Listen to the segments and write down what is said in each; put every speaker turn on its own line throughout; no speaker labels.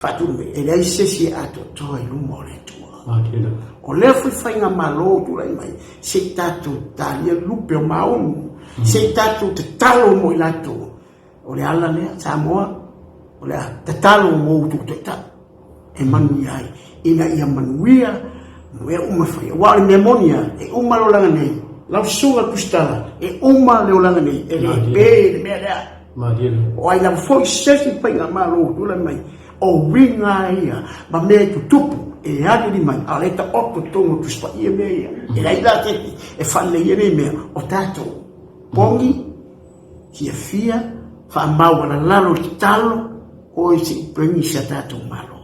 Faatupe, e leai se isi e atoatoa i luma o le Atua. O lea foi faigamalo ua tulai mai, se i tatou talia lupe o maunu, se i tatou tatalo mo i latou. O le ala lea, Samoa, o le a tatalo mo outou taitai e manuia ai, ina ia manuia mea uma e fai. Aua o le mea moni lava, e uma le olaga nei, lau susuga i le Tusitala, e uma le olaga nei, e le pe le mea lea. O ai lava foi se isi faigamalo ua tulai mai, o uiga lava ia ma mea e tutupu e aliali mai, a o lea e taoto i totonu o Tusi Paia mea ia. E leai la se isi e faaleleia nei mea, o tatou pogi, fiafia, faamaualalalo i le tatalo, oi se i bring si a tatou Malo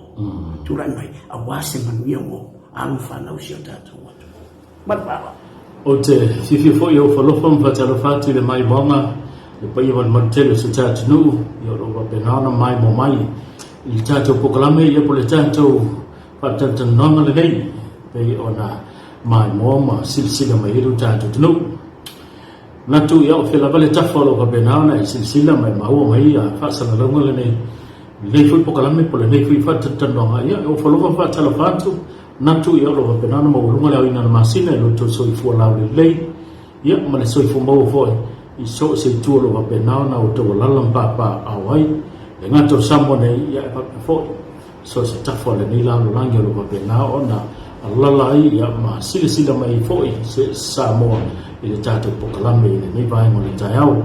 tulai mai aua se manuia mo alo ma fanau o si o tatou atunuu. Ma le faaaloalo.
Ou te fiafia foi e ofo alofa ma faatalofa atu i le maimoaga i le paia malumalu tele o si o ta atunuu, ia o lo o faapena ona maimoa mai i le tatou polokalame, ia po o le tatou faatalatalanoaga lenei, e pei ona maimoa ma silasila mai ai lo tatou atunuu. Manatu ia o fea lava le tafa o lo o faapena ona e silasila ma e maua mai ia faasalalauga lenei, lenei foi polokalame po o lenei foi faatalatalanoaga, ia e ofo alofa ma faatalofa atu. Manatu ia o lo o faapena ona maualuga le aoina o le masina i lo outou soifua laulelei, ia ma le soifua maua foi i so o se itu o lo o faapena ona outou alala ma papaaao ai. E le gata o Samoa nei, ia ae faapea foi so o se tafa o lenei lalolagi o lo o faapena ona alala ai ia ma silasila mai ai foi se Samoa i le tatou polokalame i lenei vaega o le taeao.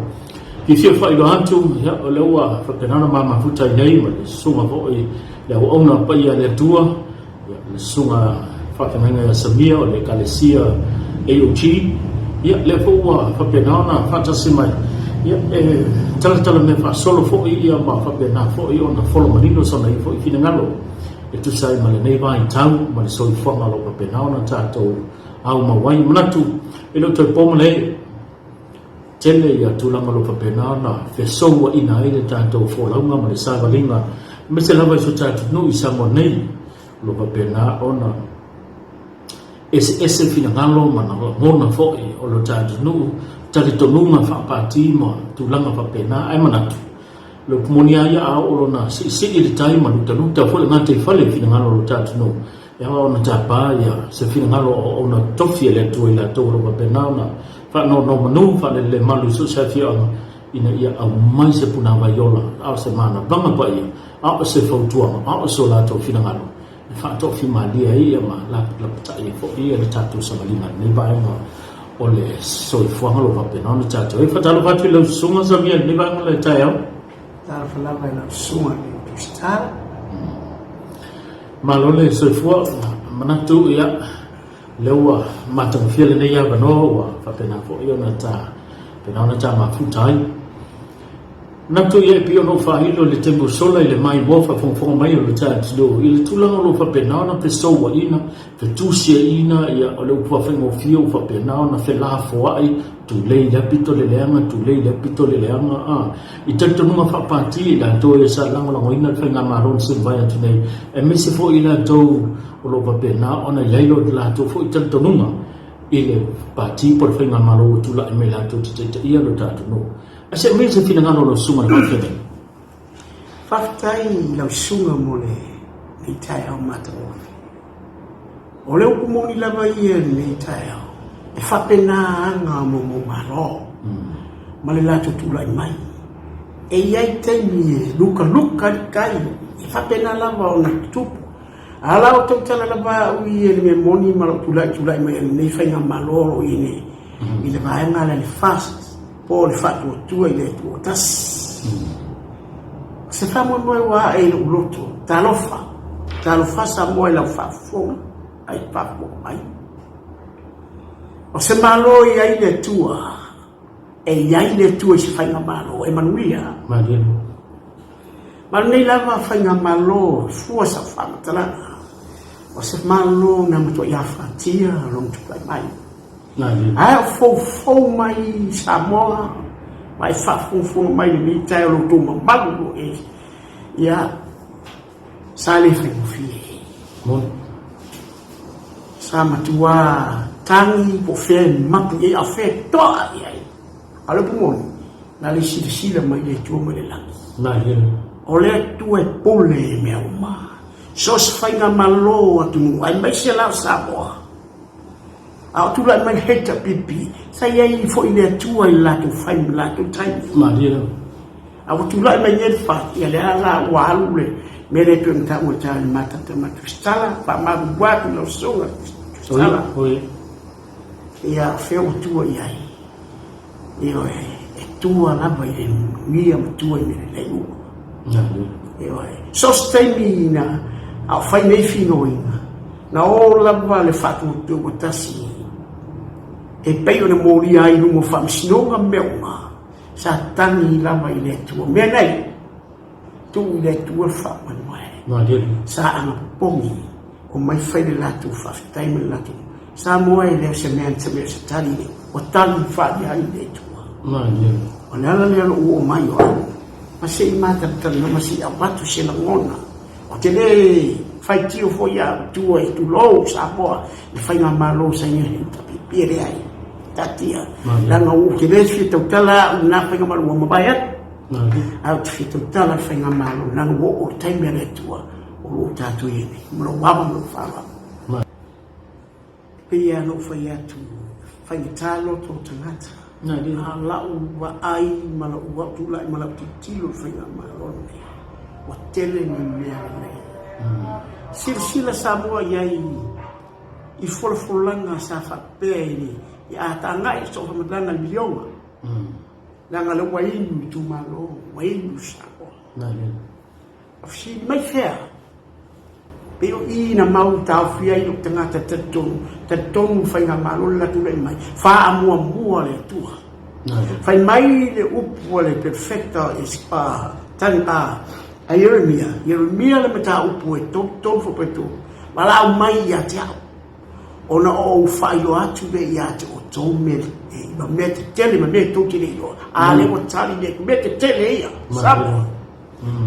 Fiafia faailoa atu, ia, o lea ua faapena ona ma mafuta ai nei ma le susuga foi le auauna paia a le Atua, le susuga faafeagaiga ia Samia o le Ekalesia AOG, ia lea foi ua faapena ona faatasi mai, ia e talatala mea faasolo foi ia ma faapena foi ona folo manino sona ia foi finagalo e tusa ai ma lenei vaitau ma le soifuaga o lo o faapena ona tatou aumau ai. Manatu e le o toe po ma le tele ia tulaga o lo o faapena ona fesouaina ai le tatou folauga ma le savaliga, aemaise lava i so tatou nuu i Samoa nei, o lo o faapena ona eseese finagalo ma lagona foi o lo tatou nuu, talitonuga faapati ma tulaga faapena. Ae manatu, o le upu moni lava ia, a oo lona siisii le tai ma lutaluta foi le gataifale i finagalo o lo tatou nuu, E ao ona tapa ia se finagalo o auauna tofi a le Atua i latou o lo o faapena ona faanonomanu, faalelelemalu i so o se afioaga, ina ia aumai se punavai ola, a o se manavaga paia, a o se fautuaga, a o so latou finagalo e faatoafimalie ai ia ma lapalapatai ai foi ia le tatou savaliga i lenei vaega o le soifuaga o lo o faapena ona tatou ai. Faatalofa atu i lau susuga Samia i lenei vaega o le taeao.
Talofa lava i lau susuga i le Tusitala.
Malo le soifua, manatu ia lea ua matagofie lenei avanoa ua faapena foi ona ta faapena ona ta mafuta ai. Manatu ia e pei ona ou faailo i le taimi ua sola i le maimoa faafogafoga mai o le ta atunuu i le tulaga o lo o faapena ona fesouaina, fetusiaina ia o le upu faafaigofie ua faapena ona felafoai tulei i lea pito le leaga, tulei i lea pito le leaga, a. I talitonuga faapati i latou ia sa lagolagoina le Faigamalo na se atu nei, aemaise foi i latou o lo o faapena ona i ai lo latou foi talitonuga i le pati po o le Faigamalo ua tulai mai latou te taitaia lo tatou nuu. Ae se aumai se finagalo o lau susuga i le faafeagaiga.
Faafetai i lau susuga mo lenei taeao matagofie. O le upu moni lava ia i lenei taeao, e faapena aga mo Malo ma le latou tulai mai. E i ai taimi e lukaluka ai le tai, e faapena lava ona tutupu. A la outou tala lava au ia i le mea moni ma lou tulai tulai mai i lenei faigamalo o lo o i ai nei, i le vaega lea le FAST, po o le Faatuatua i le Atua Tasi. O se faamoemoe ua ae i lou loto, talofa, talofa Samoa i lau faafofoga, ai faafofoga mai. O se Malo e i ai le Atua, e i ai le Atua i se faigamalo e manuia. Ma lenei lava faigamalo e fua sau faamatalaga, o se Malo na matuai afatia lona tulai mai. Ae o foufou mai Samoa ma e faafogafoga mai i lenei taeao lo outou mamalu e ia sa le faigofie. Sa matua tagi po o fea e mapu i ai a o fea e toa i ai. A o le upu moni, na le silasila mai le Atua mai le lagi. O le Atua e pule i mea uma. So o se faigamalo atunuu aemaise la o Samoa, a o tulai mai le HRPP, sa i ai foi le Atua i le latou fai ma le latou taimi.
Malie lava.
A ua tulai mai nei le FAST, ia lea la ua alu le mea lea e pei ona taua e tala i le matata ma Tusitala, faamalulu atu i lau susuga Tusitala.
Oi, oi.
Ia, o fea ua tua i ai? Ioe, e tua lava i le manuia ma tua i mea lelei uma. Ioe, so o se taimi na a o fai nei finoiga, na o lava le faatuatua tasi e pei ona molia ai i luma o faamasinoga ma mea uma, sa tagi lava i le Atua. Mea nei, tuu i le Atua le faamoemoe. Sa agapopogi omai fai le latou faafetai ma le latou Samoa e le o se mea se mea o se tali lea ua tali faaalia ai le Atua. O le ala lea o lou oo mai o au ma se i matalatalanoa ma se i avatu se lagona. Ou te le faitio foi ia au tua i tulou Samoa le faigamalo sa i ai HRPP e leai. Taatia. Leaga ou te le fia tautala au i na faigamalo ua mavae atu. Ae ou te fia tautala i le faigamalo leaga ua oo i le taimi a le Atua o lo o tatou i ai nei. Ma lou ava ma lou faaaloalo. E pei lava ona ou fai atu, faigata loto o tagata. A o lau vaai ma lou tulai ma lau tilotilo i le faigamalo lenei, ua tele ni mea lelei. Silasila Samoa i ai i folafolaga sa faapea i le a tagai i soo faamatalaga i le miliona, leaga lea ua inu itumalo, ua inu Samoa. Fesili mai fea? Pei o i na mau taofia ai lou tagata talitonu, talitonu faigamalo le la tulai mai, faamuamua le Atua. Fai mai le upu a le perfecta tan a a Ieremia, Ieremia le mataupu e 33 faapea valaau mai ia te au, ona o ou faailoa atu lea ia te outou mea, ma mea tetele ma mea tou te le iloa. A lea ua tali le mea tetele ia, Samoa.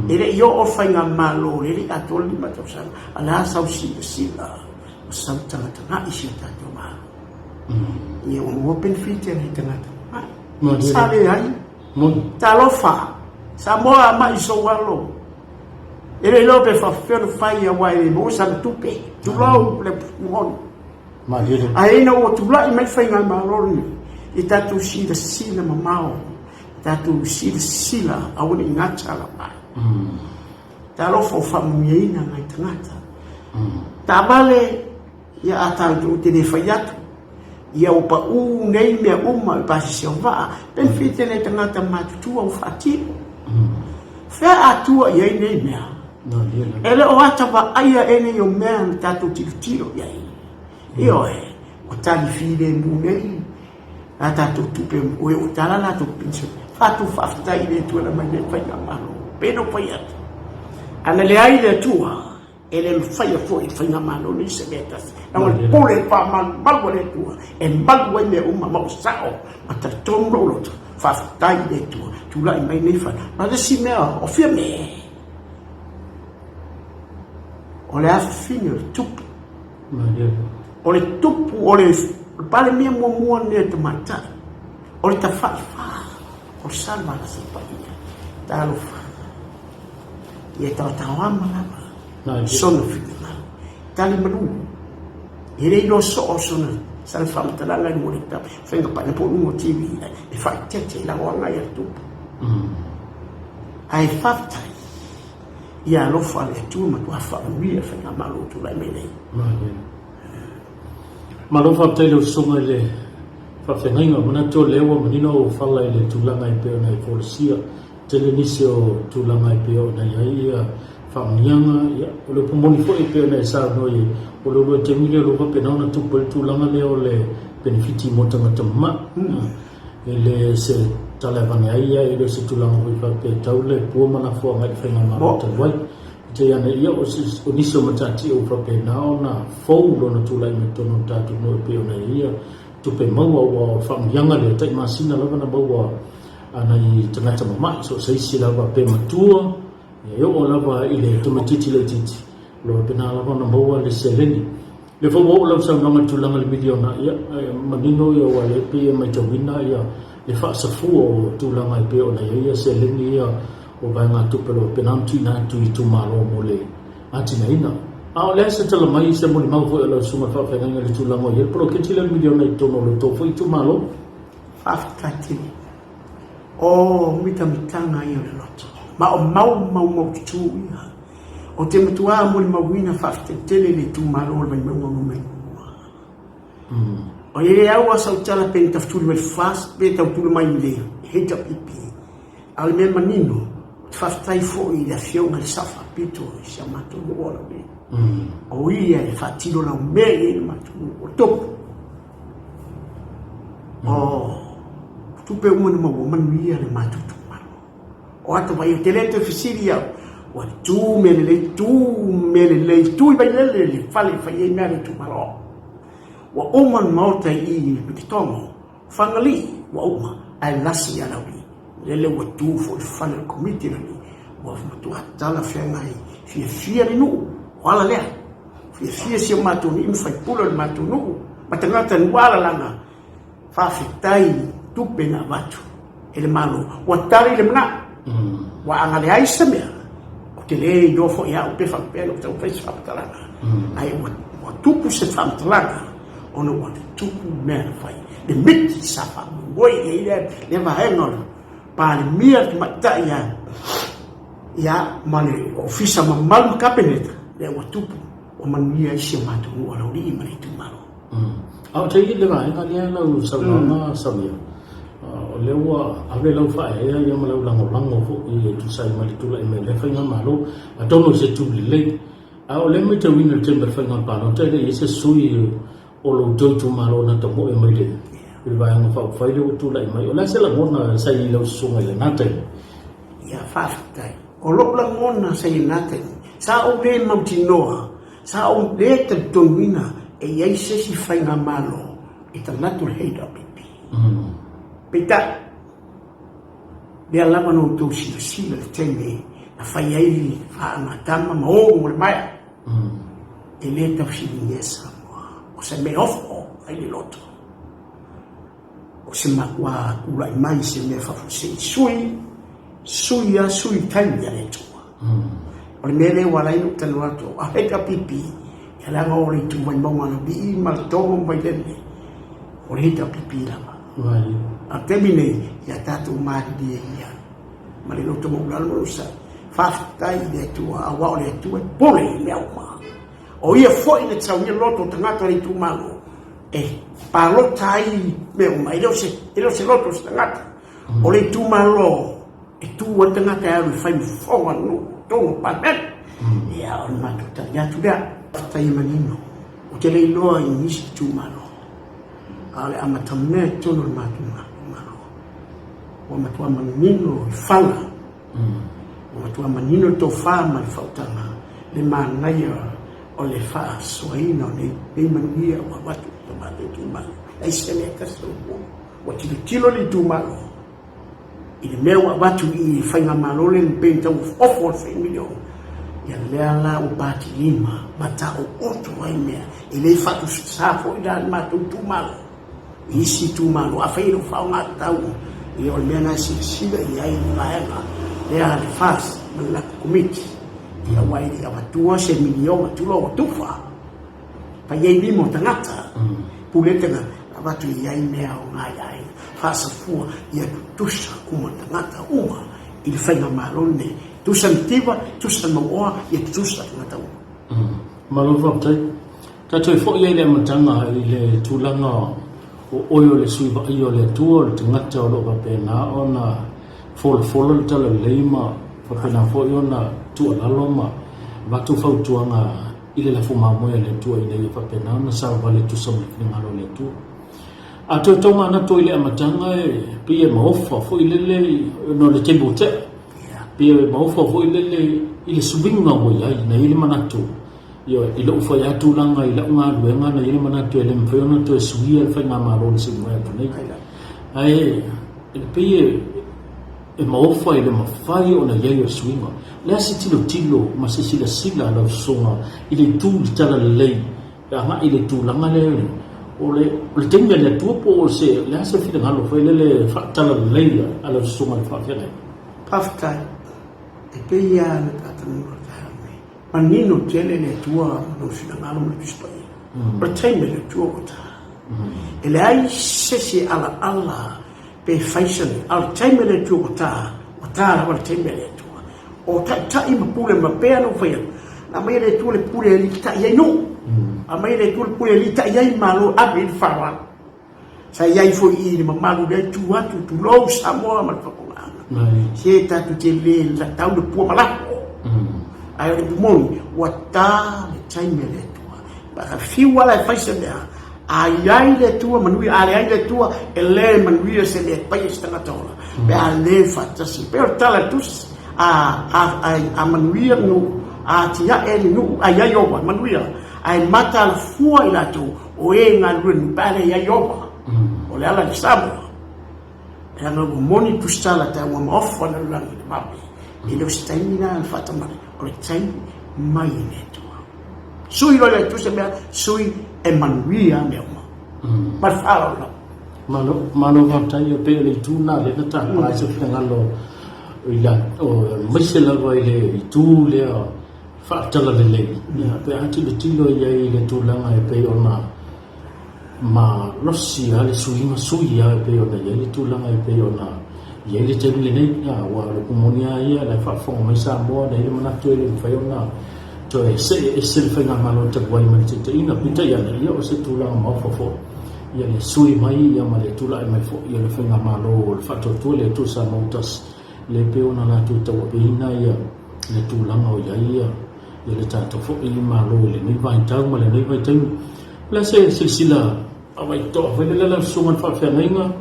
E le i oo faigamalo e le i atoa le 5 tausaga, a o le a sau silasila ma sau tagatagai i si o tatou Malo. Ia ua maua penefiti a nai tagata mai. Sa leai. Talofa, Samoa mai sou alo. E le iloa pe faapefea ona fai aua e le maua sana tupe. Tulou le moni. Ae ina ua tulai mai faigamalo lenei, i tatou silasila mamao Tatou silasila aua ne i gata lava. Talofa o faamanuiaina nai tagata. Taavale, ia a tatou te le fai atu, ia ua pau nei mea uma i pasese o vaa, benefit e tagata matutua ua faatino. Fea a tua i ai nei mea? E le o ata vaaia e nei o mea na tatou tilotilo i ai. Ioe, ua tali filemu nei a tatou tupe o e o tala latou pension fatou faafetai i le Atua na mai nei faigamalo pe no fai atu ana leai le Atua e le mafaia foi faigamalo nei se mea tasi na le pule faamalumalu a le Atua e malu ai mea uma ma o sao ma talitonu lou loto faafetai i le Atua tulai mai nei fa ma le isi mea o fia me o le afafine o le tupu. O le tupu o le Palemia muamua lenei o tamaitai, o le tafaifa o le Salvalasi Paia. Talofa, ia taotaoama lava sona finagalo. Tali malu, e le iloa soo sona sana faamatalaga i luga o le faiga paina po o luga o TV e faaeteete i lalo agai a le tupu. Ae faafetai. Ia alofa le Atua matua faamanuia faigamalo o tulai mai nei.
Malo faafetai lau susuga i le faafeagaiga. Manatu o lea ua manino ou fala i le tulaga e pei ona e folasia. Tele nisi o tulaga e pei ona i ai ia faamanuiaga. Ia, o le upu moni foi e pei ona e saunoa i ai, o le ulu taimi lea o lo o faapena ona tupu ai le tulaga lea o le penefiti mo tagata mama. E le se tala e avane ai ia, e le o se tulaga foi faapea e tau le pua ma lafoaga i le faigamalo talu ai. Peitai ane, ia, o nisi o matatia ua faapena ona fou lona tulai mai totonu o le tatou nuu e pei ona i ai ia tupe maua, aua o le faamanuiaga lea, tai masina lava na maua a nai tagata mama'i, so o se isi lava pe matua, e oo lava i le tamaitiiti laitiiti, o lo o faapena lava ona maua le seleni. Lea foi ua oo lau saunoaga i le tulaga i le miliona, ia, e manino ia aua o lea e pei e matauina ia le faasafua o tulaga e pei ona i ai ia seleni ia o vaegatupe o lo o faapena ona tuuina atu i itumalo mo le atinaeina. A o le a se tala mai i se molimau foi a lau Susuga i le Faafeagaiga i le tulaga o i ai le poloketi lea o le miliona i totonu o lo outou foi itumalo?
Faafetai tele. O mitamitaga ia o le loto, ma o mau maumaututu ia. Ou te matuā molimauina faafetai tele i le itumalo o le Vaimauga Nu.2. O le au a sau tala pe na tafutuli mai FAST pe tautuli mai i le HRPP. A o le mea manino, ou te faafetai foi i le afioga i le Sao Faapito i si a matou nuu o Laulii. O ia e faatino laumea i ai le matou nuu o Topu. O tupe uma na maua, manuia le matou itumalo. O ata vai, ou te le toe fesili au, ua tu mea lelei, tu mea lelei, tu i Vailele le fale e fai ai mea a le itumalo. Ua uma le maota i i i Petitogo, Fagalii ua uma, ae lasi ia Laulii. Lele ua tu foi le fale o le komiti lenei, ua matua talafeagai, fiafia le nuu, o ala lea. Fiafia si o matou alii ma faipule o le matou nuu, ma tagata nuu alalaga, Faafetai i tupe na avatu e le Malo, ua tali le manao. Ua a na leai se mea, ou te le iloa foi au pe faapea na ou taumafai se faamatalaga, ae ua tupu se faamatalaga ona ua tutupu mea na fai. Le miti sa faamoemoe i ai lea vaega o le Palemia, le Tamaitai ia ma le Ofisa mamalu ma Kapeneta, lea ua tupu, ua manuia ai si o matou nuu o Laulii ma le itumalo.
A o te i le vaega lea lau saunoaga Samia, o lea ua ave lau faaeaea ia ma lau lagolago foi e tusa ai ma le tulai mai o lea faigamalo, atonu o se itu lelei. A o lea e matauina i le taimi o le faiga palota e le i i ai se sui o lo outou itumalo na tamoe mai i le Vaega Faaupufai lea ua tulai mai. O le a se lagona sa i ai i lau susuga i lena taimi?
Ia, faafetai. O lou lagona sa i lena taimi, sa ou le mautinoa Sa ou le talitonuina e i ai se isi faigamalo e talatatu le HRPP. Peitai, lea lava na outou silasila i le taimi na fai ai le faagatama ma o mo le maea, e le tausiligia Samoa. O se mea ofo ai le loto. O se matua tulai mai se mea faafuasei, sui, sui a sui i taimi a le Atua. O le mea lea ua ala ai ona ou talanoa atu, a HRPP, ia leaga o le itu Vaimauga na vii ma le Togo ma Vailele, o le HRPP lava. A o le taimi nei, ia tatou malilie ia ma le loto maualalo ma lou sa. Faafetai i le Atua, aua o le Atua e pule i mea uma. O ia foi na saunia loto o tagata o le itumalo e palota ai mea uma. E le o se, e le o se loto o se tagata. O le itumalo e tu ai le tagata e alu e fai ma fofoga o le nuu, totonu o le Palemene. Ia, o le matou tali atu lea. Faafetai e manino. Ou te le iloa i nisi itumalo, a o le amatamea i totonu o le matou itumalo, ua matua manino i fala. Ua matua manino le tofa ma le faautaga, le manaia o le faasoaina o nei manuia ua avatu i lo matou itumalo. Leai se mea e tasi o ua Ua tilotilo le itumalo i le mea ua avatu i le faigamalo lea na pei ona tau ofoofo le fai miliona, ia lea la ua patilima ma taooto ai mea. E le faatusatusa foi la le matou itumalo i isi itumalo. Afai e le o faaaoga tatau, ia o le mea lena e silasila i ai le vaega lea a le FAST ma le latou Komiti, ia aua e le i avatua se miliona tulou ua tufa. Fai ai lima o tagata, pule ai tagata, avatu i ai mea o ngai aiga, faasafua ia tutusa uma tagata uma i le faigamalo lenei. Tusa le tiva, tusa le mauoa, ia tutusa tagata uma.
Malo faafetai. Tatou e foi ai i le amataga i le tulaga o oe o le sui vaaia o le Atua, o le tagata o lo o faapena ona folafola le talalelei ma faapena foi ona tuualalo ma avatu fautuaga i le lafo mamoe a le Atua ina ia faapena ona savavali e tusa ma le finagalo o le Atua. A toe taumanatu i le amataga e pei e maofa foi lele ona o le taimi ua tea. Pei e maofa foi lele i le suiga ua i ai, na i ai le manatu, ioe, i lou foi lava tulaga i lau galuega na i ai le manatu e le mafai ona toe suia le faigamalo na seu mai atu nei. Ae pei e E maofa e le mafai ona i ai o suiga. O le a se tilotilo ma se silasila a lau sosoga i le itu i le talalelei e agai i le tulaga lea o le o le taimi a le Atua po o se o le a se finagalo foi lele faatalalelei a lau sosoga i le faafeagaiga?
Faafetai. E pei lava ona ta talanoa taeao nei. Manino tele le Atua ma lona finagalo ma le Tusi Paia. O le taimi a le Atua ua ta. E leai se isi e alaala pe fai se mea, a o le taimi a le Atua ua ta, ua ta lava le taimi a le Atua. O taitai ma pule ma pea na ou fai atu, na aumai e le Atua le pule e alii ai nuu. Aumai e le Atua le pule e alii ai malo, ave i ai le faaaloalo. Sa i ai foi i le mamalu lea itu atu, tulou Samoa ma le faafofogaaga. Se tatou te le tau le pua ma lafo. Ae o le upu moni, ua ta le taimi a le Atua. A fiu lava la e fai se mea, a i ai le Atua, manuia, a leai le Atua, e le manuia se mea e fai e se tagata ola, pe a le faatasi. E pei o le tala a le Tusi, a manuia le nuu, a atiae le nuu, a i ai Ieova, manuia, ae mataala fua i latou o e galulue nuu pe a leai ai Ieova. O le ala i le Samoa, leaga ua moni tusitala taua ma ofa le lalolagi i le vave. E le o se taimi lena na faatamala, o le taimi mai i le Atua. Sui loa le Atua se mea, sui e manuia mea uma. Ma le faaaloalo lava.
Malo, malo faafetai e pei o le itu lena lea na tapa ai se finagalo i la, aemaise lava i le itu lea faatalalelei, ia, pe a tilotilo i ai i le tulaga e pei ona malosi lava le suiga sui lava e pei ona i ai le tulaga e pei ona i ai le taimi lenei. Ia, aua o le upu moni lava ia, o la e faafofoga mai Samoa, na i ai le manatu e le mafai ona toe see ese le faigamalo talu ai ma le taitaiga. Peitai ane, ia o se tulaga maofa foi ia le sui mai ia ma le tulai mai foi o le faigamalo o le Faatuatua le Atua Samoa ua Tasi, lea e pei ona latou tauaveina ia le tulaga o i ai ia le tatou foi Malo i lenei vaitau ma lenei vaitaimi. O le a se silasila avaitoa foi lele lau susuga i le faafeagaiga,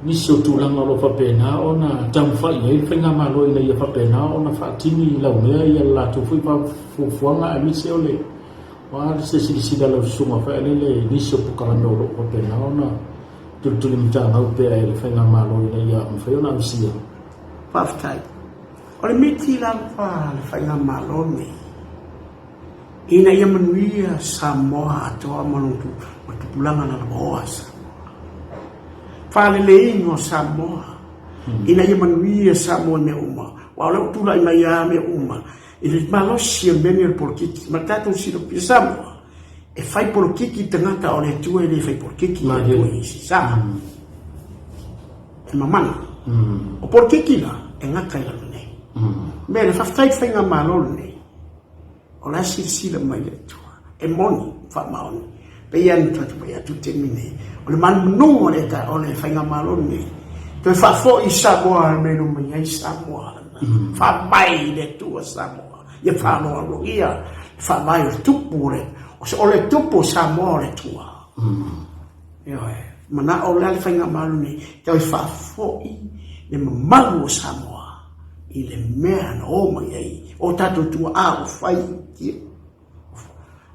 nisi o tulaga o lo o faapena ona taumafai i ai le faigamalo ina ia faapena ona faatini laumea ia le latou foi fuafuaga aemaise o le o a se silasila lau susuga foi lele i nisi o polokalame o lo o faapena ona tulitulimatagau pea e le faigamalo ina ia mafai ona ausia.
Faafetai. O le miti lava a le faigamalo lenei, ina ia manuia Samoa atoa ma lona tupulaga lalovaoa a Samoa. Faaleleiina o Samoa, ina ia manuia Samoa i mea uma, aua o lea ua tulai mai lava mea uma i le malosi o le mea lenei o le polokiki. Ma tatou silafia Samoa, e fai polokiki tagata o le Atua e le fai polokiki le Atua i isi sa. E mamana. O polokiki la, e gata i lalo nei. Mea lea, faafetai i le faigamalo lenei, o la e silasila mai le Atua, e moni, faamaoni. Pei lava ona tatou fai atu i le taimi lenei, o le manumanuga o le, o le faigamalo lenei, toe faafoi Samoa e mea mai ai Samoa. Faavae i le Atua Samoa. Ia faaaloalogia le faavae o le Tupu o le, o le Tupu o Samoa o le Atua. Ioe, manao la le faigamalo lenei, toe faafoi le mamalu o Samoa i le mea na o mai ai o tatou tuaa ua fai.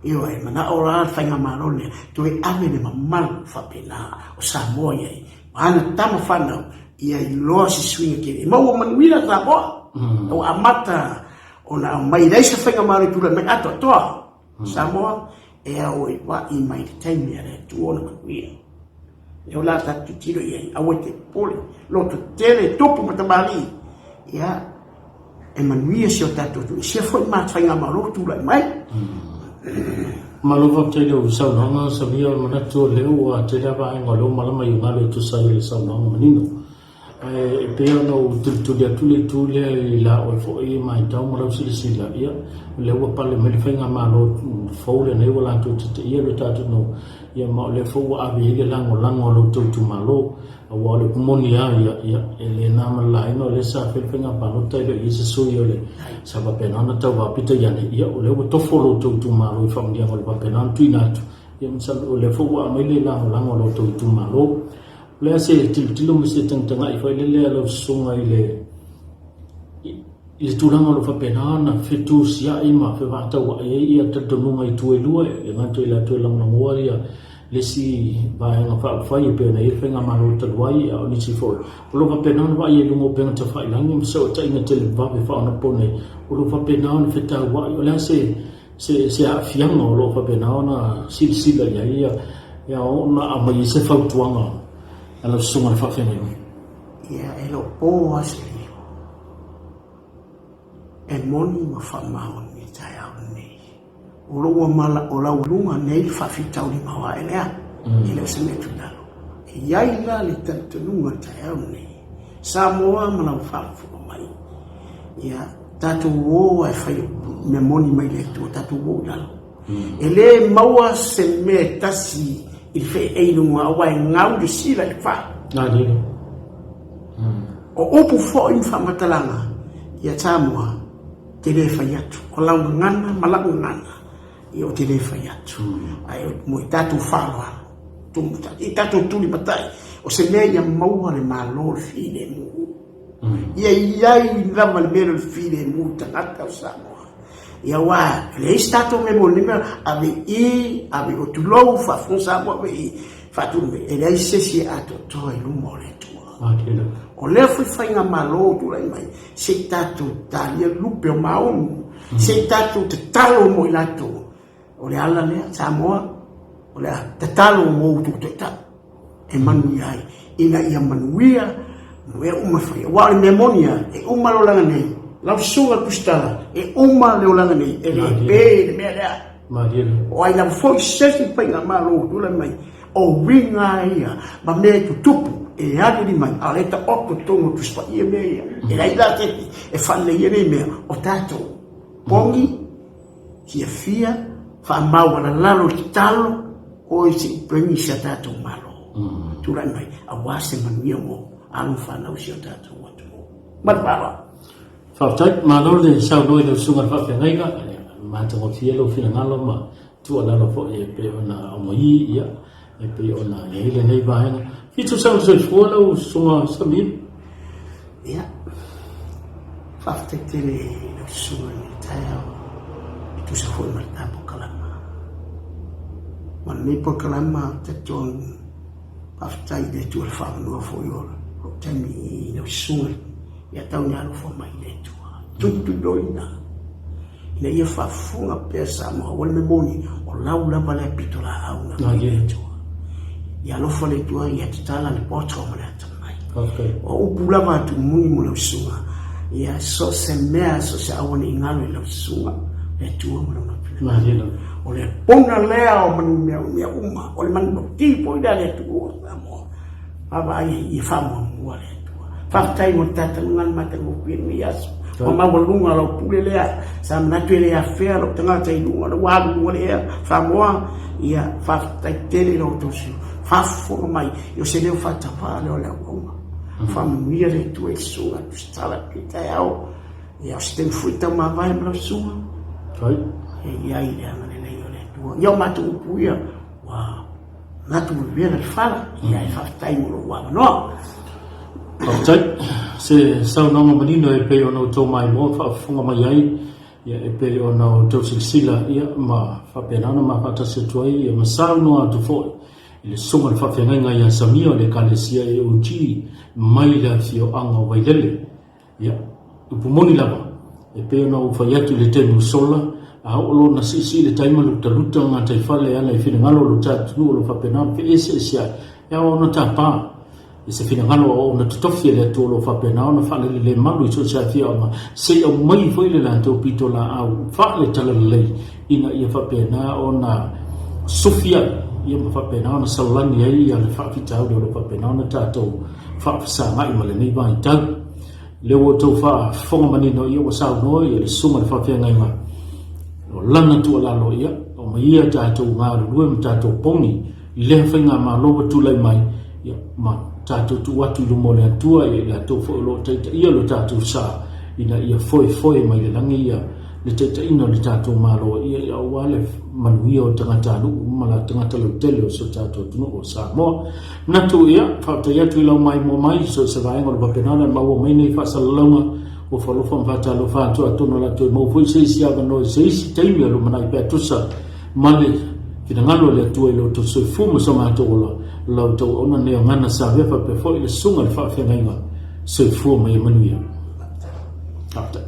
Ioe, manao la le faigamalo lenei, toe ave le mamalu faapena o Samoa i ai, ma ana tama fanau, ia iloa se suiga tele. E maua manuia Samoa, ua amata ona aumai, leai se faigamalo e tulai mai atoatoa. Samoa, e ao e vaai mai le taimi a le Atua ona manuia. Lea o le a tatou tilotilo i ai, aua e te popole, loto tele, tupu ma tamalii, ia, e manuia si o tatou atunuu, sia foi ma faigamalo tulai mai.
Malo faafetai i lau saunoaga Samia, o le manatu o lea ua tele lava vaega o lea ua malama i galo e tusa ai o le saunoaga manino. Ae e pei ona ou tulituli atu le itu lea i la oe foi matau ma lau silasila, ia, o lea ua pale mai le faigamalo fou lenei ua latou taitaia lo tatou atunuu, ia ma o lea foi ua ave i ai le lagolago a lo outou itumalo. Aua o le upu moni lava ia, ia, e le na ma le laina o lea sa fai le faiga palota e le o i ai se sui o le sa faapena ona tauva. Peitai ane, ia, o lea ua tofo lo outou itumalo i faamanuiaga o le faapena ona tuuina atu, ia masalo o lea foi ua aumai le lagolago a lo outou itumalo. O le a se tilotilo ma se tagatagai foi lele a lau susuga i le i le tulaga o lo o faapena ona fetusiai ma fevaatauai ai ia talitonuga i itu e lua, e le gata i latou e lagolagoa ia le isi vaega faaupufai e pei ona i ai le faigamalo talu ai, a o nisi foi o lo o faapena ona vaai ai i luga o upega tafailagi ma fesootaiga televavave faaonaponei o lo o faapena ona fetauai. O le a se se se aafiaga o lo o faapena ona silasila i ai ia ia ona aumai ai se fautuaga a lau susuga i le faafeagaiga?
Ia, e le o po lava se lilo, e moni ma faamaoni. taeao lenei. O lou mala o laualuga nei le faafitauli maoae lea, e le o se mea tuilalo. E i ai la le talitonuga i le taeao lenei, Samoa ma lau faafofoga mai, ia tatou o ae fai mea moni mai le Atua, tatou o i lalo. E le maua se mea e tasi i le feʻeʻe i luga aua e gau le sila i le fa. O upu foi ma faamatalaga ia Samoa, te le fai atu. O lau gagana ma la'u gagana, ia ou te le fai atu. Ae mo i tatou faaaloalo, tumu i tatou tulimatai, o se mea ia maua le Malo o le filemu. Ia i ai lava le mea lea o le filemu i tagata o Samoa. Ia aua e leai se tatou mea mo lenei mea, ave i i, ave i o, tulou, faafofoga Samoa, ave i i, faatunu mai. E leai se isi e atoatoa i luma o le Atua. O lea foi faigamalo ua tulai mai, se i tatou talia lupe o maunu, se i tatou tatalo mo i latou. O le ala lea, Samoa, o le a tatalo mo outou taitai e manuia ai, ina ia manuia mea uma e fai. Aua o le mea moni lava, e uma le olaga nei, lau susuga i le Tusitala, e uma le olaga nei, e le pe le mea lea. O ai lava foi se isi faigamalo ua tulai mai, O uiga ia ma mea e tutupu e aliali mai, a o lea e taoto i totonu o Tusi Paia mea ia. E leai la se isi e faaleleia nei mea, o tatou pogi, fiafia, faamaualalalo i tatalo, oi se i peni si a tatou Malo. Tulai mai, aua se manuia mo alo ma fanau o si o tatou atunuu. Ma le faaaloalo.
Faafetai, malo le saunoa i lau susuga i le faafeagaiga, matagofie lou finagalo ma tuualalo foi e pei ona aumai, ia, e pei ona i ai lenei vaega. Fitu sau le soifua lau susuga Samir.
Ia, faafetai tele i lau susuga i lenei taeao e tusa foi ma le ta polokalama. Ma lenei polokalama ou te talitonu faafetai i le Atua i le faamanoa foi o lou taimi i lau susuga ia tau ina alofa mai le Atua. Tulituliloina. Ina ia faafofoga pea Samoa, aua le mea moni, o lau lava lea pitolaau na mai le Atua. Ia alofa le Atua, ia tatala le poto ma le atamai. O upu lava a Tumuni mo lau susuga, ia so o se mea, so o se aua ne i galo i lau susuga, le Atua ma lona finagalo. O le pona lea o manu mea uma, o le manulauti foi lea a le atunuu o Samoa. Vaavaai ia faamuamua le Atua. Faafetai mo le tatalugani matagofie i lenei aso. Ua maualuga lau pule lea. Sa manatu e le afea lou tagata i luga, lea ua alu i luga le ea. Samoa, ia faafetai tele i lo outou sui faafofoga mai i o se leo faatapa lea o le auauna. Faamanuia le Atua i le susuga a Tusitala i lenei taeao. Ia o se taimi foi tau mavae ma lau susuga. E i ai le agalelei o le Atua. Ia o matou upu ia, ua Manatu vevela le fala, ia e faafetai mo lou avanoa.
Faafetai. Se saunoaga manino e pei ona outou maimoa ma faafofoga mai ai, ia e pei ona outou silasila ia ma faapena ona ma faatasi atu ai ia ma saunoa atu foi i le susuga i le faafeagaiga ia Samia o le Ekalesia AOG mai le afioaga o Vailele. Ia, upu moni lava, e pei ona ou fai atu i le taimi ua sola, a oo loa ina siisii le tai ma lutaluta o gataifale e ala i finagalo o lo ta atunuu o lo o faapena ona feeseeseai, e ao ona tapa i se finagalo a oo ona totofi e le Atua o lo o faapena ona faalelelemalu i so o se afioaga se i aumai foi le latou pitolaau faale-talalelei ina ia faapena ona sufi ai ia ma faapena ona salani ai le faafitauli o lo o faapena ona tatou faafesagai ma lenei vaitau. Lea ua outou faafofoga manino ia ua saunoa ia le susuga i le faafeagaiga o lana tuualalo ia aumai ia tatou galulue ma tatou pogi i lea faigamalo ua tulai mai ia ma tatou tuu atu i luma o le Atua ia i latou foi o lo o taitaia lo tatou sa ina ia foefoe mai le lagi ia le taitaiga o le tatou Malo ia ia aua le manuia o tagatanuu ma la tagata lautele o si o tatou atunuu o Samoa. Manatu ia, faafetai atu i lau maimoa mai, so o se vaega o le faapena ona maua mai nei faasalalauga ua faalofa ma faatalofa atu atonu o le a toe maua foi se isi avanoa i se isi taimi o lumanai pe a tusa ma le finagalo o le Atua i lo outou soifua ma so matou ola, la outou auauna nei o Gana Savea faapea foi le Susuga i le Faafeagaiga. Soifua ma ia manuia. Faafetai.